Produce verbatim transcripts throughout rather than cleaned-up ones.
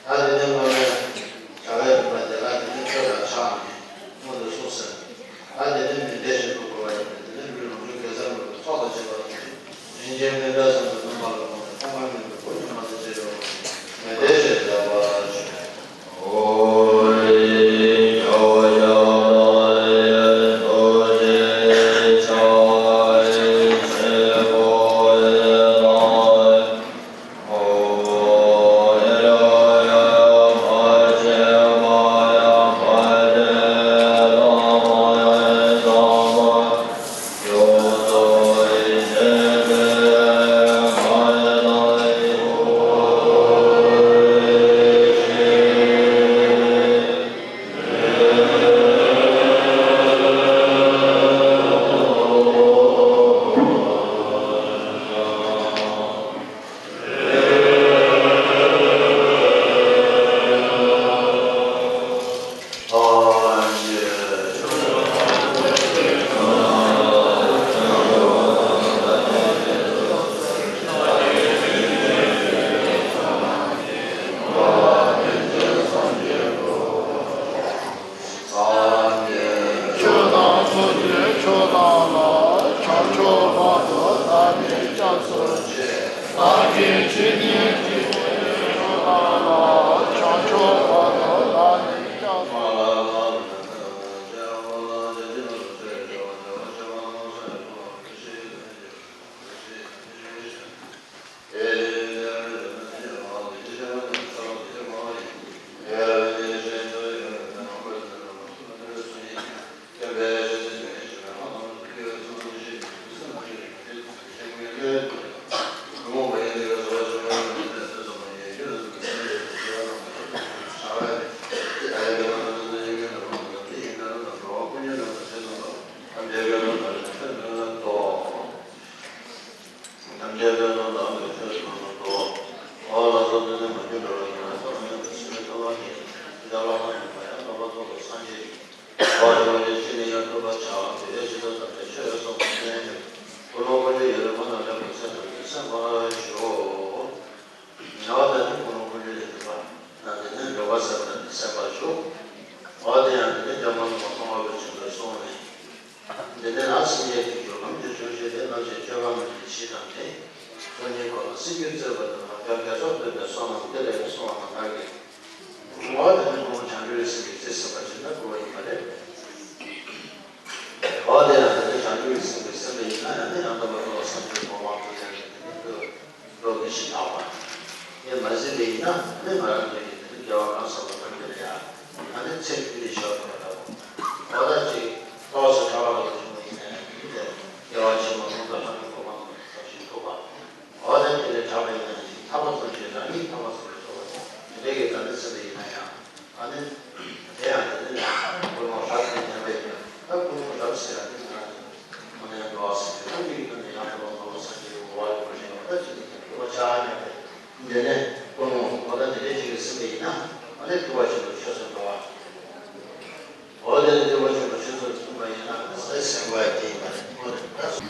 ད་དེ་ནས་སྔོན་མའི་བྱ་བའི་རིམ་པ་དེ་ལ་དེ་ནས་ཁྱོད་ལ་ཆགས་ནས་སྔོན་དུ་སོང་ཟེར། ད་དེ་ནས་མི་བདེ་ཞིང་སྡུག་གོ་བ་ཡིན་པས། དེ་ནས་ལུས་ལོངས་སྤྱོད་དགེ་རྩ་མོས་པའི་ཚོགས་དང་བཅས་པ་དང་། རིན་ཆེན་མཎྜལ་བསམ་དུ་ནམ་མཁའ་ལ་དགོངས་ཏེ། ཐོག་མར་མྱུར་དུ་གོ་ཆོད་མ་ཐག་ཅེས་བྱ་བ་མི་བདེ་ཞིང་བདེ་བར་བྱོན། ཆོས་དང་ཚོགས་ཀྱི་མཆོག་དང་ལ། བྱང་ཆུབ་བར་དུ་བདག་ནི་སྐྱབས་སུ་མཆི། བདག་གིས་ཇི་སྙེད་བགྱིས་པའི་ཆོས་རྣམས་ལ། བྱང་ཆུབ་བར་དུ་བདག་ནི་སྐྱབས་སུ་མཆི། ཉེ་བ་དང་ནི་ཀུན་སློང་ཀུན་འབྱུང་ཡོད་པའི་སེམས་པར་ཞོག །ཉེ་བ་དང་ནི་ཀུན་སློང་ཀུན་འབྱུང་ཡོད་པའི་སེམས་པར་ཞོག །འོ་དེ་ཡང་ནི་འདི་ནི་བདག་གི་སྐྱབས་མ་ནུབ་པ་མཐོང་བ་ལ་བྱིན་གྱིས་བརླབས་ནས། འདི་ནི་ལ་སེམས་ཅན་ཐམས་ཅད་ལམ་གྱི་འབྱུང་བཞི་སྟེ། རྣམ་ཤེས་ཆོས་པ་རྣམས་ཀྱི་གཞི་དང་ནི། སྟོང་ཉིད་འཁོར་ལ་སེམས་རྒྱུད་བཙལ་བ་དང་། དགེ་ཚོགས་སྟོན་པའི་བསོད་ནམས་དེ་ལས་གསུངས་པ་མ་ཐག་གི། འོ་དེ་ནི་ཁོང་བྱང་ཆུབ་ཀྱི་སེམས་ཀྱི་རྩིས་ཟིན་པ་ཅིག་ན་དགོས་པ་ཡིན་པ་རེད། འོ་དེ་ཡང་དེ་ནི་བྱང་ཆུབ་ཀྱི་སེམས་ཀྱི་རྩིས་ཟིན་པ་ཡིན་ན་ཡང་ནི་ཡང་དག་པར་རྫོགས་པའི་སངས་རྒྱས་ཀྱི་གོ་འཕང་ཐོབ་ཡག་གི་དེ་ནི་འགྲོ་འགྲོ་གི་ཞིག་ལགས་པ། དེ་མ་ཟིན་པ་ཡིན་ན་ནི་ང་རང་ཚོ་ཡི་དེ་ནི་དགེ་བ་གང་བསགས་པ་ཐམས་ཅད་ལ་ཡང་ང་ནི་ཚེ་མཐུད་དེ་བཞག་ཐུབ་པ་འདྲ་བོ། འོ་ད་ཅིག་ཏོག་ཙམ་ཕྲ་བ་ལ་བྱུང་བ་ཡིན་ན་ཡང་དེ་ནི་དེ་དགེ་བ་ཆེན་པོ་མང་དུ་ལྷག་པའི་གོ་འཕང་ཐོབ་ཞིག་ཐུབ་པ། འོ་ན་དེ་ལས་དྲག་པའི་ཡང་ཞིག་ཐར་པ་ཐམས་ཅད་རང་ཉིད་ཐར་པ་ཐམས་ཅད་ཐོབ་པ་དང་དེ་འདྲའི་གི་དགའ་སྣང་ཟེར་བ་ཡིན་ན་ཡང་ཨ་ནི། དེ་ཡང་དེ་ནི་ཀུན་སློང་རབ་ཏུ་ཉམས་པའི་ད་ཀུན་སློང་རབ་ཟེར་ཡང་དེ་ང་རང་ཚོ་དངོས་གནས་འགྲོ་བ་སེམས་ཀྱི་ཀུན་གྱི་ཀུན་ནས་ཡང་དུ་ལོངས་སྤྱོད་པ་སངས་རྒྱས་ཀྱི་གོ་འཕང་ལ་འགྲོ་བཞིན་པ་ད་ཅི་ནས་ཀྱང་ཀུན་སློང་ཆགས་ཉམས་པའི་དེ་ནས་ཀུན་སློང་འོ་ད་དེ་འདྲའི་ཅིག་གི་ཟིན་པ་ཡིན་ན་ཨ་ནི་ཐུབ་པ་ཆེན་པོའི་ཆོས་སུ་འགྲོ་བ། འོ་དེ་ནི་དེ་བ་ཆེན་པོ་ཆོས་ཚོགས་སུ་འདུ་བ་ཡིན་ན་ཨ་ནི་ས་ཡི་སེམས་དཔའ་ཡི་དེ་ཡིན་པ་རེད། འོ་དེ་ལྟར་སོ།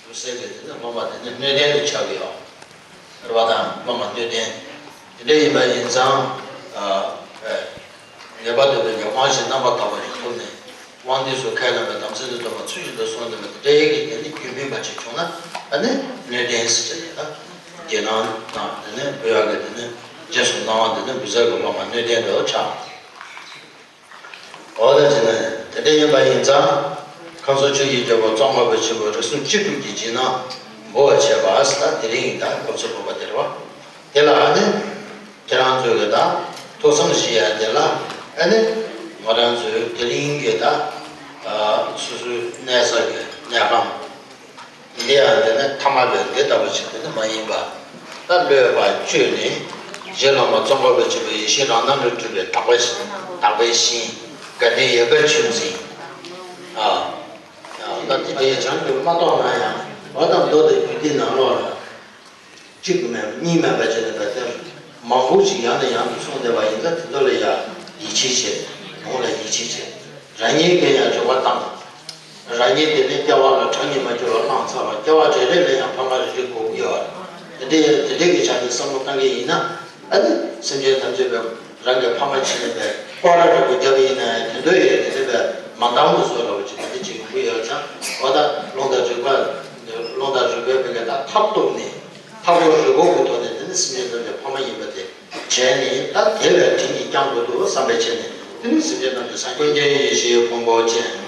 ལུགས་སྲོལ་གྱི་དེ་ནི་སློབ་མ་དེ་ནི་སྣོད་ལྡན་དུ་ཆགས་ཀྱི་ཡོད། རེད་བ་དང་སློབ་མ་སྣོད་ལྡན། དེ་འདྲ་ཡིན་པ་ཡིན་ཙང་། ཨ། ཨེ། ངེས་པར་དུ་དེ་ནི་དབང་ཞིང་རྣམ་པར་དག་པ་ཞིག་ཐོབ་ནས་དབང་དེ་ཚོ་ཁས་བླངས་པའི་དམ་ཚིག་ཏུ་གཏོགས་པ་ཚུལ་བཞིན་དུ་སྲུང་ནུས་པ་དེ་འདྲའི་གི་དེ་ནི་རྒྱུན་སྤེལ་བ་ཅིག་བྱུང་ན་ཨ་ནི་སྣོད་ལྡན་ཟེར་བྱས་ནས་ད་རྒྱལ་ནང་དང་དེ་ནི་བོད་ཡག་གི་དེ་ནི་རྗེས་སུ་གནང་བ་དེ་ནི་འབུལ་ཚར་གྱི་སློབ་མ་སྣོད་ལྡན་དུ་ཆགས། འོ་ད་ཅི་ན་དེ་འདྲ་ཡིན་པ་ཡིན་ཙང་། ཁམས་གསུམ་ཆོས་ཀྱི་རྒྱལ་པོ་གཙང་པ་པོ་ཆེན་པོ་རིགས་གསུམ་གཅིག་གྲུབ་ཀྱི་རྗེས་གནང་འབུལ་བ་བྱས་པ་ཟེར་ན་དེ་རིང་ཡིན་ད་སྐབས་སུ་བབ་པ་དེ་རེད་བ། དེ་ལ་ཨ་ནི། ཁྱེད་རང་ཚོས་ཀྱི་ད་ཐུགས་བསམ་བཞེས་ཡ་དེ་ལ་ཨ་ནི། ང་རང་ཚོས་དེ་རིང་གི་ད། སོ་སོའི་གནས་ས་གི་གནས་ཁང་། འདི་ཡང་དེ་ནི་ཐ་མལ་པའི་འདི་ལྟ་བུ་ཞིག་དེ་ནི་མ་ཡིན་པ། ད་བློས་པ་བཅོས་ནས་རྗེ་བླ་མ་ཙོང་ཁ་པ་ཆེན་པོའི་ཡེ་ཤེས་རང་སྣང་ལས་གྲུབ་པའི་དག་པའི་དག་པའི་ཞིང་དགའ་ལྡན་ཡལ་ག་ཆོས་འཛིན། ཨ། ད་དེ་འདྲའི་བྱང་རྒྱུ་མ་གཏོགས་ན་ཡང་འོ་ད་མདོ་དང་རྒྱུད་སྡེ་ནང་ལོགས་ལ། གཅིག་མེད་གཉིས་མེད་པ་བྱས་ནས་ད་ལྟ་མང་པོ་ཞིག་ཡང་ནས་ཡང་དུ་གསུངས་བསྡད་པ་ཡིན་ཙང་དེ་ཚོ་ལ་ཡང་ཡིད་ཆེས་བྱེད། གོང་ལ་ཡིད་ཆེས་བྱེད། རང་ཉིད་ཀྱིས་ཡང་འགྱུར་བ་བཏང་། རང་ཉིད་དེ་ནས་སྐྱེ་བ་ལ་གྲངས་ཀྱིས་མ་འགྱུར་བ་བླངས་ཚར་བ་སྐྱེ་བ་རེ་རེ་ལ་ཡང་ཕ་མ་རེ་རེ་དགོས་ཀྱི་ཡོད། དེ་འདྲའི་དེ་འདྲའི་གི་ཆ་ནས་བསམ་བློ་བཏང་གི་ཡིན་ན་ཨ་ནི་སེམས་ཅན་ཐམས་ཅད་པའི་རང་གི་ཕ་མ་བྱས་ནས་པའི་སྐོར་ར་འདྲ་པོ་བརྒྱབ་པ་ཡིན་ན་ཡང་དེ་འདྲ་ཡོད་དེ་འདྲ་པའི་མ་འདང་དུ་བཟོ་འདྲ་པོ་ཅིག་དེ་འདྲ་ཅིག་ཡོང་གི་ཡོད་ཙང་འོ་ད་ལུང་དང་རིགས་པ། ལུང་དང་རིགས་པའི་བུ་ག་ད་མཐར་གཏུགས་ནས་མཐར་གཏུགས་རིགས་པ་གི་ཐོག་ནས་དེ་ནི་སེམས་ཅན་ཐམས་ཅད་ཕ་མ་ཡིན་པ་དེ་བྱས་ནས་ད་དེ་ལ་དྲིན་གྱིས་བསྐྱང་དགོས་འདུག་བསམ་པའི་ཆེད་ནས་དེ་ནི་སེམས་ཅན་ཐམས་ཅད་སངས་རྒྱས། ཀུན་མཁྱེན་ཡེ་ཤེས་ཕུང་པོ་ཅན།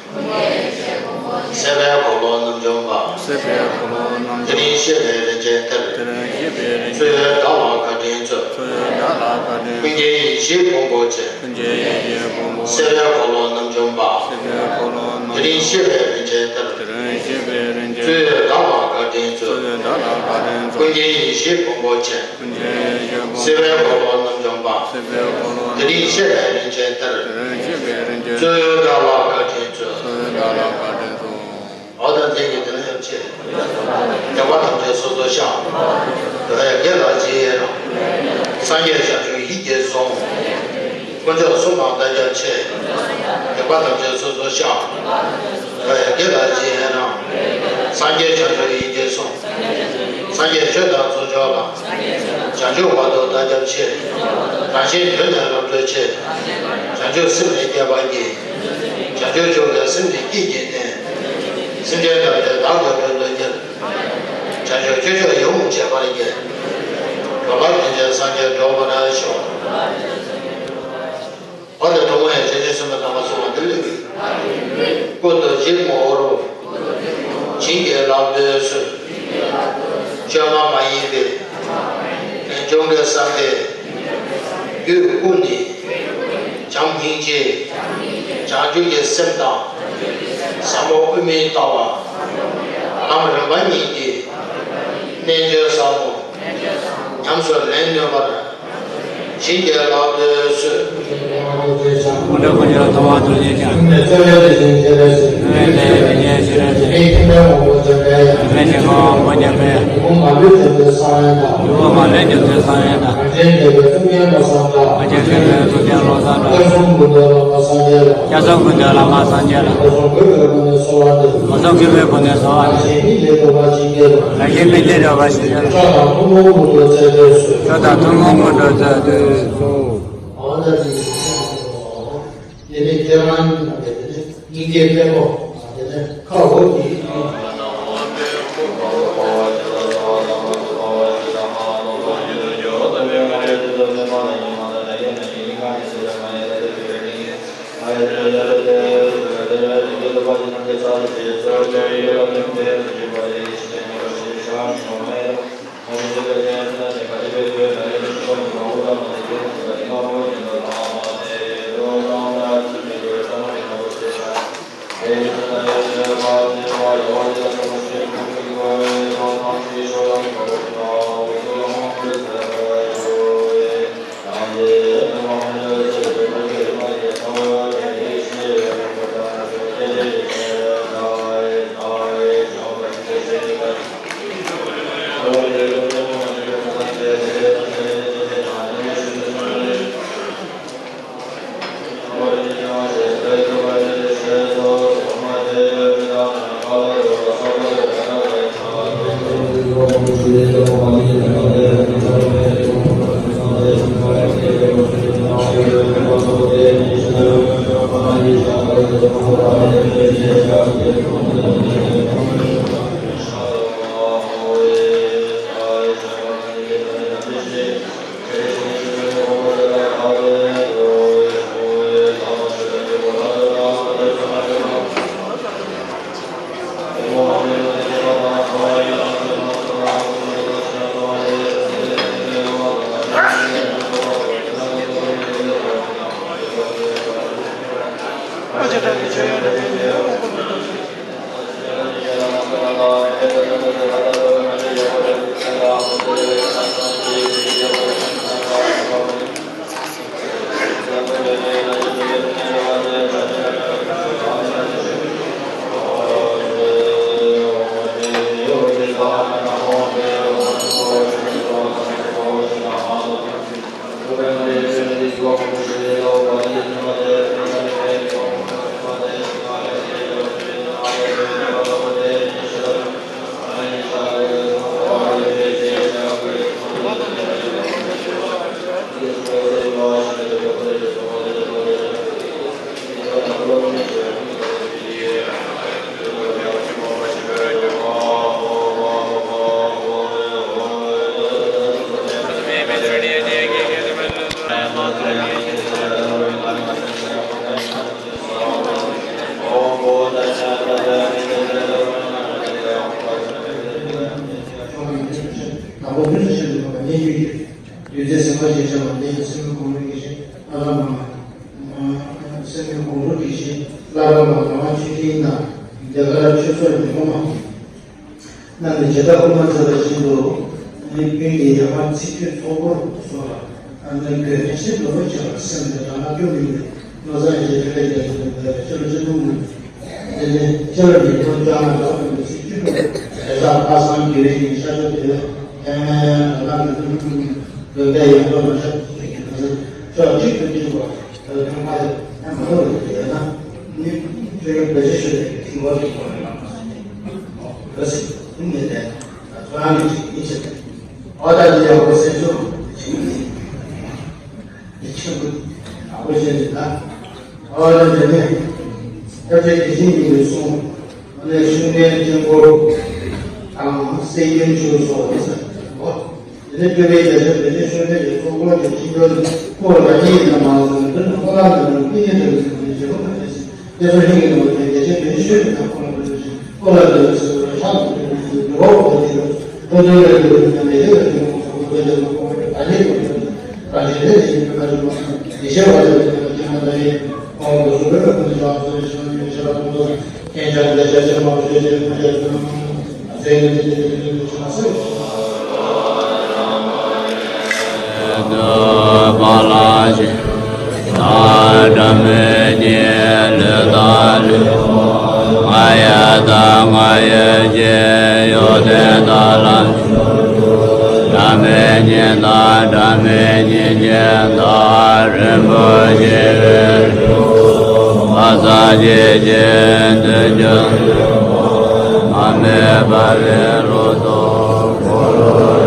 སྲིད་པའི་འཁོར་ལོ་རྣམ་འཇོམས་པ། སྲིད་པའི་འཁོར་ལོ་རྣམ་འཇོམས་པ། དེ་རིང་གཤེགས་པའི་རིན་ཆེན་གཏེར། དེ་རིང་གཤེགས་པའི་རིན་ཆེན། བཅོལ་བའི་བདག་ལ་བཀའ་དྲིན་སྩོལ། བཅོལ་བའི་བདག་ལ་བཀའ་དྲིན་སྩོལ། ཀུན་མཁྱེན་ཡེ་ཤེས་ཕུང་པོ་ཅན། ཀུན་མཁྱེན་ཡེ་ཤེས་ཕུང་པོ་ཅན། སྲིད་པའི་འཁོར་ལོ་རྣམ་འཇོམས་པ། སྲིད་པའི་འཁོར་ལོ་རྣམ་འཇོམས་པ། དེ་རིང་གཤེགས་པའི་རིན་ཆེན་གཏེར། དེ་རིང་གཤེགས་པའི་རིན་ཆེན། བཅོལ་བའི་བདག་ལ་བཀའ་དྲིན་སྩོལ། བཅོལ་བའི་བདག་ལ་བཀའ་དྲིན་སྩོལ། ཀུན་མཁྱེན་ཡེ་ཤེས་ཕུང་པོ་ཅན། ཀུན་མཁྱེན་ཡེ་ཤེས་ཕུང་པོ་ཅན། སྲིད་པའི་འཁོར་ལོ་རྣམ་འཇོམས་པ། སྲིད་པའི་འཁོར་ལོ་རྣམ་འཇོམས་པ། དེ་རིང་གཤེགས་པའི་རིན་ཆེན་གཏེར། དེ་རིང་གཤེགས་པའི་རིན་ཆེན། བཅོལ་བའི་བདག་ལ་བཀའ་དྲིན་སྩོལ། བཅོལ་བའི་བདག་ལ་བཀའ་དྲིན་སྩོལ། འོ་ད་དེ་ཡི་དེ་ལ་ཡོད་ཆེ། འདོད་པ་ཐམས་ཅད་སོ་སོར་བཤགས། འདོད་ཡོན་བགེགས་ལ་རྗེས་ཡི་རང་། སངས་རྒྱས་བྱང་ཆུབ་ཡིད་ཀྱིས་བཟུང་། དཀོན་མཆོག་གསུམ་ལ་བདག་སྐྱབས་མཆི། འདོད་པ་ཐམས་ཅད་སོ་སོར་བཤགས། འདོད་ཡོན་བགེགས་ལ་རྗེས་ཡི་རང་། སངས་རྒྱས་བྱང་ཆུབ་ཡིད་ཀྱིས་བཟུང་། སངས་རྒྱས་ཆོས་དང་ཚོགས་མཆོག་ལ། བྱང་ཆུབ་བར་དུ་བདག་སྐྱབས་མཆི། རང་གཞན་དོན་ནི་རབ་སྒྲོལ་ཕྱིར། བྱང་ཆུབ་སེམས་ནི་བསྐྱེད་པར་བགྱི། བྱང་ཆུབ་མཆོག་གི་སེམས་ནི་བསྐྱེད་བགྱིས་ནས། སེམས་ཅན་ཐམས་ཅད་བདག་གི་དོན་དུ་གཉེར། བྱང་ཆུབ་སྤྱོད་མཆོག་ཡིད་འོང་སྤྱད་པར་བགྱི། འགྲོ་ལ་ཕན་ཕྱིར་སངས་རྒྱས་འགྲུབ་པར་ཤོག། འོ་དེ་ཐོག་མ་ཡང་བྱང་ཆུབ་སེམས་དཔའི་ཐ་མ་གསུངས་པ་འདི་ལས་ཀྱི། ཀུན་ཏུ་བཞི་མོ་འོ་རུ། བྱིན་གྱིས་བརླབ་ཏུ་གསོལ། བཅོས་མ་མ་ཡིན་པའི། རྒྱུན་འབྱུང་གི་བསམ་པས། རྒྱུད་བསྐུལ་ནས། བྱམས་སྙིང་རྗེ། བྱང་ཆུབ་ཀྱི་སེམས་དང་། ཟབ་མོ་དབུ་མའི་ལྟ་བ། ལམ་རིམ་པ་གཉིས་ཀྱི། རྣལ་འབྱོར་ཟབ་མོ། ཉམས་སུ་ལེན་ནུས་པར། བྱིན་གྱིས་བརླབ་ཏུ་གསོལ། སྐུ་འདྲ་སྐུ་འདྲ་ཐོབ་པར་ཐུགས་རྗེ་ཆེ། ཐུགས་ནས་བརྩེ་བའི་རིན་ཆེན་སྤྱན་རས་གཟིགས། ཐུགས་ནས་བརྩེ་བའི་རིན་ཆེན་སྤྱན་རས་གཟིགས། མི་མཁྱེན་པའི་ངོ་བོ་འཇམ་དཔལ་དབྱངས། མི་མཁྱེན་པའི་ངོ་བོ་འཇམ་དཔལ་དབྱངས། ཡི་དམ་མ་ལུས་རྒྱ་མཚོའི་གསང་བའི་བདག། ཡི་དམ་མ་ལུས་རྒྱ་མཚོའི་གསང་བའི་བདག། ལས་པའི་གཙུག་རྒྱན་བློ་བཟང་གྲགས། ང་བཅས་ཀྱི་ལས་གཙུག་རྒྱན་བློ་བཟང་གྲགས། སྐྱབས་གསུམ་སྐུ་མདུན་བླ་མ་སངས་རྒྱས་ལ། སྐྱབས་གསུམ་སྐུ་མདུན་བླ་མ་སངས་རྒྱས་ལ། སྐྱབས་གསུམ་གུས་པའི་སྒོ་ནས་གསོལ་བ་འདེབས། སྐྱབས་གསུམ་གུས་པའི་སྒོ་ནས་གསོལ་བ་འདེབས། རང་གཞན་མི་ལས་འགྲོ་བ་ཅི་སྐྱེ་ལ། རང་གཞན་མི་ལས་འགྲོ་བ་ཅི་སྐྱེ་ལ། མཆོག་དང་ཐུན་མོང་སྐུ་འགྲོ་ཚེ་འདས་སོ། མཆོག་དང་ཐུན་མོང་སྐུ་འགྲོ་ཚེ་འདས་སོ། འོ་ན་དེ་ནི་ཁྱེད་རང་དེ་ནི་སྙིང་རྗེ་དཔལ་པོ་དེ་ནི་ཁ་འོག་གི། དང་པོ་ཕུན་སུམ་ཚོགས་པའི་ངང་ནས་ཡོད་ཀྱི། ཡོད་ཚད་སེམས་དཔའ་ཞེས་བྱ་བ་འདི་ཡང་སེམས་ཀྱི་གོང་བུ་ཡེ་ཤེས་ལྷ་ཁང་ནང་། སེམས་ཀྱི་གོང་བུ་ཡེ་ཤེས་ལྷ་ཁང་ནང་ལ་མཆོད་རྟེན་དང་རྒྱ་གར་ཆོས་ཚོགས་ཀྱི་སློབ་མ་རྣམས་ནས་བྱེ་བྲག་དབུ་མ་ཐལ་བ་བཞིན་དུ་ནི་ཀུན་གྱི་ཡ་མ་ཚིག་བརྗོད་ཚོགས་འཁོར་སོགས་ལ་ཨ་ནི་གོས་ཆེ་ལོ་ཆེ་བ་སེམས་ནས་དྲང་སྣང་སྐྱོ་མི་ཡོད་མནོ་བསམ་ཡེ་ཤེས་ཐུགས་ལས་རྒྱ་ཆེན་པོ་འདས་པའི་ཆོས་ལ་ཅི་མཐོང་མོད། དེ་ནས་ཤེས་རབ་ཀྱི་ལྷུན་གྱིས་བརླབས་ནས་ཚིག་བཅུ་དྲུག་རེ་ས་ཁ་སང་དགེ་བའི་བཤད་སྤྱོད་དེ་ལས་ཡང་ཡང་ཡང་དག་སྣང་གི་ལྷུན་གྱིས་ལྷུན་གྱིས་འདོན་པའི་ཡང་དག་མ་ཤར་ཞིག་གི་ཕྱོགས་གཅིག་ཏུ་གཅིག་པ་དོན་མ་ཡང་མ་ཐོབ་པའི་ཡང་ན་ནི་ཆོས་ཀྱི་བེད་སྤྱོད་ཤོད་པའི་ཐིག་ལོ་ཞིག་གོ་རེ་ལ་མ་སོང་ནས་འོ་ཟེར་ཐུན་ནས་ལས་ཚོ་རང་གི་ཅིག་ཡིན་ཕྱིར་ཨོ་ད་ལི་ཡག་པོ་སེམས་ཚོར་ཞིག་ནི་ཆེན་པོ་ཡག་པོ་བཤད་ཅིག་ན། ཨ་ནི་དེ་ནས་སྐྱབས་རྗེ་དགེ་བཤེས་གཉིས་ཀྱིས་གསུངས། ཨ་ནི་ཤུགས་ལྡན་དཀྱིལ་འཁོར་དང་སེ་ཡོན་ཆོས་སོགས་ཟེར་གོ། དེ་ནས་སྤྲུལ་པའི་རྒྱལ་སྲས་བདེ་ཆེན་ཆོས་འཕེལ་གྱི་ཚོགས་འཁོར་གྱི་ཕྱི་སྦྱོར་ནི་ཁོ་རང་ཉིད་ཡིན་ན་མ་ཟད་འདིར་ཁོ་རང་ནི་ཀུན་ཉིད་དུ་ཟིན་པའི་རྗེ་བོ་དང་བཅས་ཤིང་། དེ་ཚོ་ཧིན་གྱི་ནང་དུ་དགེ་བཤེས་བདེ་ཆེན་ཆོས་འཕེལ་དང་ཁོ་རང་འདྲ་ཞིང་ཁོ་ལ་འདྲ་བའི་ཚུལ་དུ་ཕྱག་ཏུ་ཕུལ་བའི་ཚུལ་འདུལ་བ་འོག་ཏུ་སྟེ། འགྲོ་དོན་ལས་འགྲོ་བའི་ཡང་མི་དེ་ལ་འབྱུང་བ་སོགས་པའི་དོན་ལ་ཁོ་རང་གི་བདག་ཉིད་དུ་འདོད་དེ། རང་གཞན་ལས་ཀྱི་ཡིན་པའི་བཀའ་བརྒྱུད་མ་ཚང་ཡེ་ཤེས་པ་ལས་ཀྱི་ཡིན་པ་ཅི་མ་འདྲ་ཡིན། ཁོང་དུ་སུ་ལས་ཀུན་ཏུ་བྱང་ཚུལ་ཞིང་ཡོད་ཤེས་པ་ཀུན་ཏུ་སྐྱེ་འཆར་འདི་ཆ་ཆེན་མང་པོ་ཤོད་ཅིང་ཐུགས་རྗེ་ཆེ། ཚེ་ཡི་དེ་ལས་ཀྱི་ཡིན་པའི་ཆ་ཚང་། མེད་ཉིན་མཚན་དང་རིན་པོ་ཆེ་བའི་སངས་རྒྱས་ཀྱི་མཐུན་འཇུག་མ་སྨད་པ་ལས་ལོག་སྟོང་འཁོར་ལོ་